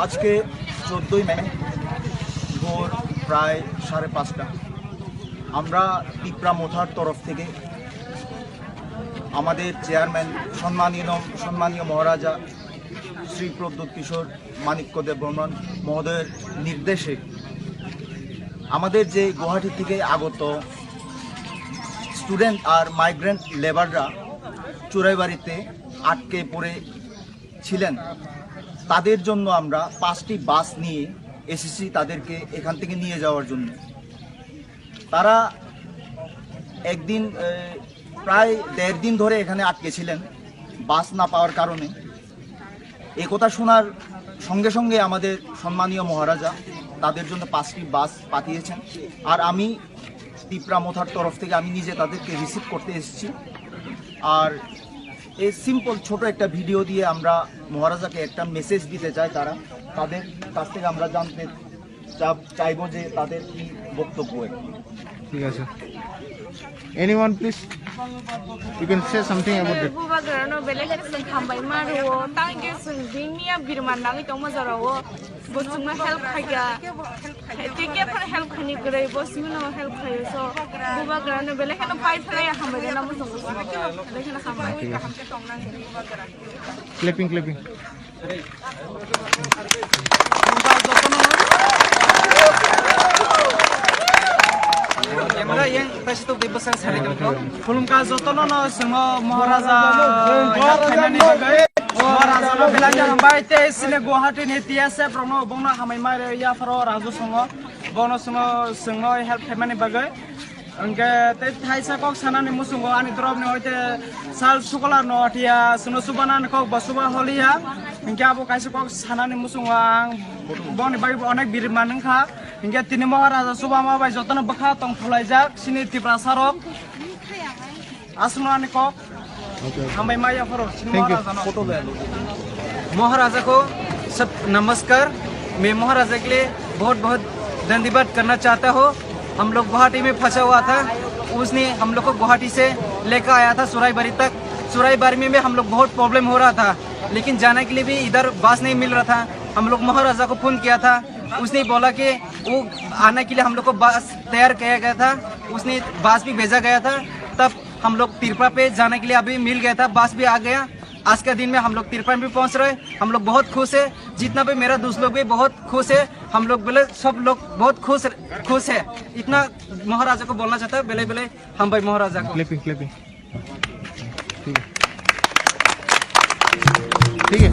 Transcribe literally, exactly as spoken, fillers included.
আজকে চোদ্দই মে ভোর প্রায় সাড়ে পাঁচটা। আমরা তিপ্রা মোথার তরফ থেকে আমাদের চেয়ারম্যান সম্মানীয়, সম্মানীয় মহারাজা শ্রী প্রদ্যুৎ কিশোর মাণিক্য দেববর্মন মহোদয়ের নির্দেশে আমাদের যে গুয়াহাটি থেকে আগত স্টুডেন্ট আর মাইগ্রেন্ট লেবাররা চোরাইবাড়িতে আটকে পড়ে ছিলেন, তাদের জন্য আমরা পাঁচটি বাস নিয়ে এসেছি তাদেরকে এখান থেকে নিয়ে যাওয়ার জন্য। তারা একদিন, এ, প্রায় দেড় দিন ধরে এখানে আটকে ছিলেন বাস না পাওয়ার কারণে। এ কথা শোনার সঙ্গে সঙ্গে আমাদের সম্মানীয় মহারাজা তাদের জন্য পাঁচটি বাস পাঠিয়েছেন। আর আমি তিপ্রা মোথার তরফ থেকে আমি নিজে তাদেরকে রিসিভ করতে এসেছি। আর এই সিম্পল ছোট একটা ভিডিও দিয়ে আমরা মহারাজাকে একটা মেসেজ দিতে চাই। তারা, তাদের কাছ থেকে আমরা জানতে চা-, চাইবো যে তাদের কি বক্তব্য আর কি। ঠিক আছে। Anyone, please? You can say something about it. Bubagrano belai kheno chwng hambai ma rwo, tang khe chwng bini ya birman nangwi tongma jorao. Bo chwngno help khaiya. Tei khe phano help khaini kwrwi, bo chwngno help khaio. So, bubagrano belai kheno pai phlai hambai rwna muchungo. Belai kheno hambai. Clapping, clapping. Khulumkha jotono no swngo Maharaja help khaimani bagwi. Maharaja no belai no hambai tei chini Guwahati ni T S F rok no bongno hambai ma rw ya pharo Raju swngo. Bono swngo, swngo help khaimani bagwi. Hingke tei thaisa kok sanani muchungo ani dorop ni hoite sal sukolar no atia, suno subana ni kok bo suba holiya. Hingke abo kaisa kok sanani muchungo ang boni bagwi bo onek birman wngkha. Hingke tini Maharaja Subama bai jotono bwkha tong thulaijak chini Tiprasa rok. Aswkno ani kok. Hambai maya phoro, chini Thank you. Maharaja no. Photo le alo. महाराजा को सब नमस्कार। मैं महाराजा के लिए बहुत बहुत धन्यवाद करना चाहता हूँ। हम लोग गुवाहाटी में फंसा हुआ था, उसने हम लोग को गुवाहाटी से लेकर आया था सुराईबारी तक। सुराईबारी में भी हम लोग बहुत प्रॉब्लम हो रहा था, लेकिन जाने के लिए भी इधर बस नहीं मिल रहा था। हम लोग महाराजा को फ़ोन किया था, उसने बोला कि वो आने के लिए हम लोग को बस तैयार किया गया था, उसने बस भी भेजा गया था। तब हम लोग तिरपा पे जाने के लिए अभी मिल गया था, बस भी आ गया। आज का दिन में हम लोग तिरपा भी पहुंच रहे, हम लोग बहुत खुश है। जितना भी मेरा दोस्त लोग भी बहुत खुश है, हम लोग बोले सब लोग बहुत खुश, खुश है। इतना महाराजा को बोलना चाहता है, बेले बेले हम भाई महाराजा को। Clapping, clapping. ठीक है, ठीक है.